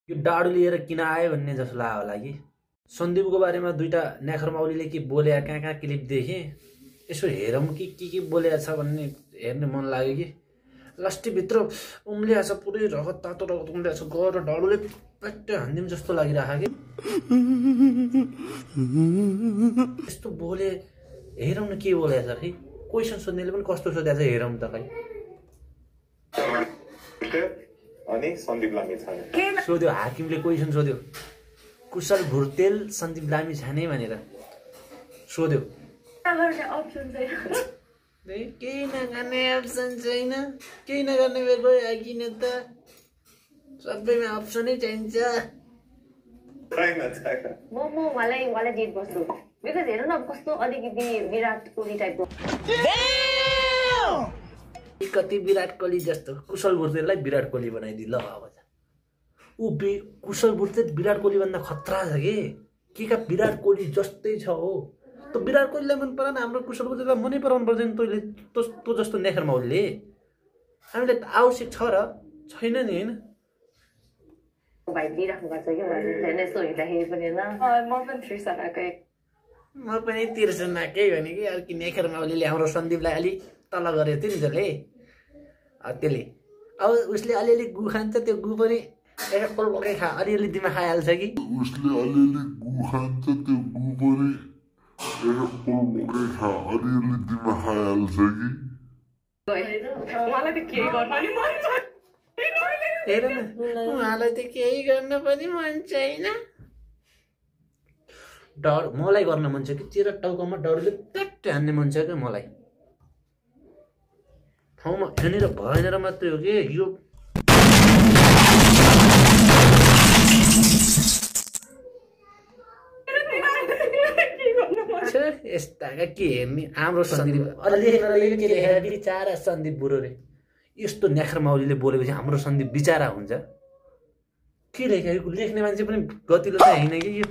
यो डाडु लिएर किन आयो भन्ने जस्तो लाग्यो होला कि। सन्दीपको बारेमा दुईटा न्याखर माउलीले के बोले कहाँ क्लिप देखेँ, यसो हेरौँ के बोलेको छ भन्ने हेर्ने मन लाग्यो कि। लास्टभित्र उम्लिया छ, पुरै रगत तातो रगत उम्लिया छ, गएर डाडुले प्याट्टै हान्दिम जस्तो लागिरहेको कि। यस्तो बोले हेरौँ न के बोलेको छ खै। क्वेसन सोध्नेले पनि कस्तो सोधेको छ हेरौँ त खै। अनि सन्दीप लामिछाने सोध्यो, हाकिमले क्वेसन सोध्यो, कुशल भुर्तेल सन्दीप लामिछाने भनेर सोध्यो। केही नगर्ने अप्सन छैन, केही नगर्ने बेला किन त, सबैमा अप्सनै चाहिन्छ। मलाई डेट बस्छु बिकज हेर्नु न कस्तो अलिकति विराट कोहली टाइपको कति विराट कोहली जस्तो। कुशल भुर्तेललाई विराट कोहली बनाइदियो ल। अब ऊ कुशल भुर्तेल विराट कोहली भन्दा खतरा छ के का विराट कोहली जस्तै छ हो। त विराट कोहलीलाई मन पराएन, हाम्रो कुशल भुर्तेललाई मनै पराउनु पर्दैन तैँले, तँ जस्तो नेखर माउलीले। हामीले आवश्यक छ र छैन नि होइन। भाइ दिइराख्नु भएको छ क्या यस्तो हेर्दाखेरि पनि होइन। म पनि तिर्सनाकै भने कि अर्की नेखर माउलीले हाम्रो सन्दीपलाई अलि तल गरेको थियो नि जसले, त्यसले अब उसले अलिअलि गु खान्छ, त्यो गु पनि एप्पल बोकै अलिअलि दिमा खाइहाल्छ कि। उसले अलिअलि गु खान्छ, त्यो गु पनि एप्पल बोकै अलिअलि दिमा खाइहाल्छ कि। हेर न, उहाँलाई त केही गर्न पनि मन छैन। डर मलाई गर्न मन छ कि, तेरो टाउकोमा डरले प्याट्टै हान्ने मन छ क्या मलाई। ठाउँमा यहाँनिर भएन र मात्रै हो कि यो। यस्ता के हेर्ने हाम्रो सन्दीप के लेखेर बिचारा सन्दीप बुढो रे। यस्तो न्याखर माउलीले बोलेपछि हाम्रो सन्दीप बिचारा हुन्छ के लेखेको। लेख्ने मान्छे पनि गतिलो त होइन कि यो।